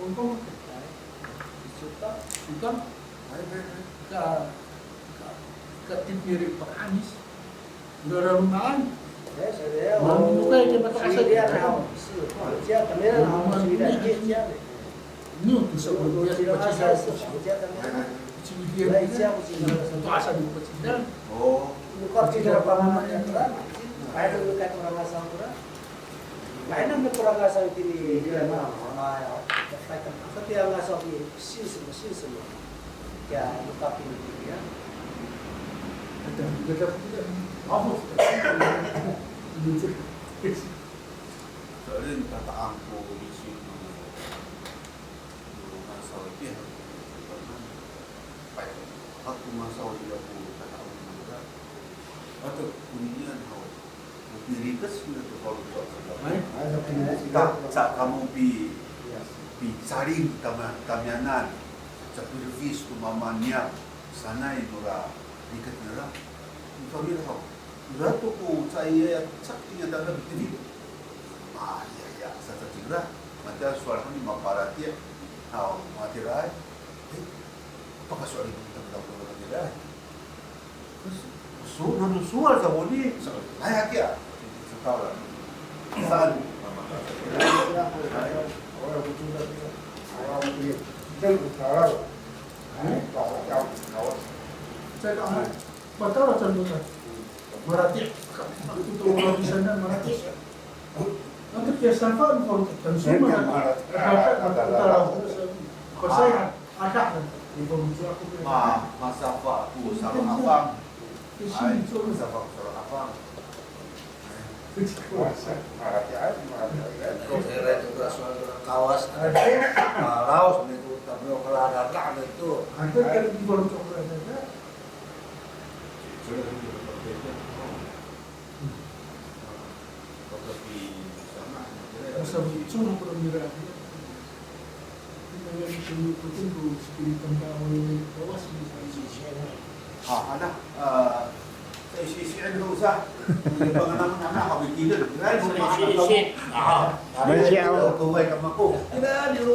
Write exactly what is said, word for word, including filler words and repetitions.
Hong Kong, Suka, Suka, ka, ka, ka tip nira Pang'amis. Ora laloma'an. Manokay kiya mato'asay. Niyo to sa ko niya, pacidal ko. Pacidal ko. Mato'asay ko pacidal. O. Mato'asay ko pacidal. Kaynam no Korang asaw itini, ira na, satiya ngasaw i, 姓什么，姓什么. Ya, luka kini ya. So'elin tata'ang ko lisin no ngasaw itiya. Pay, ako ngasaw itiya ko tata'ang nira. Ato, konian haw. Pirikec nira to faloco' sa kamo. Ay, ay, pirikec. Ta, sa kamo pi, picaling tama, tamiyanan. Sa pirifis to mama niyam. Sanay nora rikec nira. Kami haw. Ira to ko caay, sa kinian tala bitini. Matiya, ya, sa, sa cingra. Matiya sowal kami maparatiya. Haw, matiraay. E, pakasowal ito tala ko matiraay. So, nano sowal sa koni. Ay, hakiya. Saan? Matala sa kota. Marati. Ako to, ora misanan marati. Ato kiya safa, mafaloco' to. Tanso marati. Marati. Marati, marati. Ako saya, ada. Mafaloco' ako. Ma, masafa ko salo'afang. Ay, masafa ko salo'afang. Ko ira to ko sowal to Kawas. Raos nira to, tapi o kala rara nira to. A, ana, a, sa isi-isian ko sa. Panganamen ana, haw, ikiden. Ira, isi-isi. A, isi-isi. Kaway kama ko. Ira, niro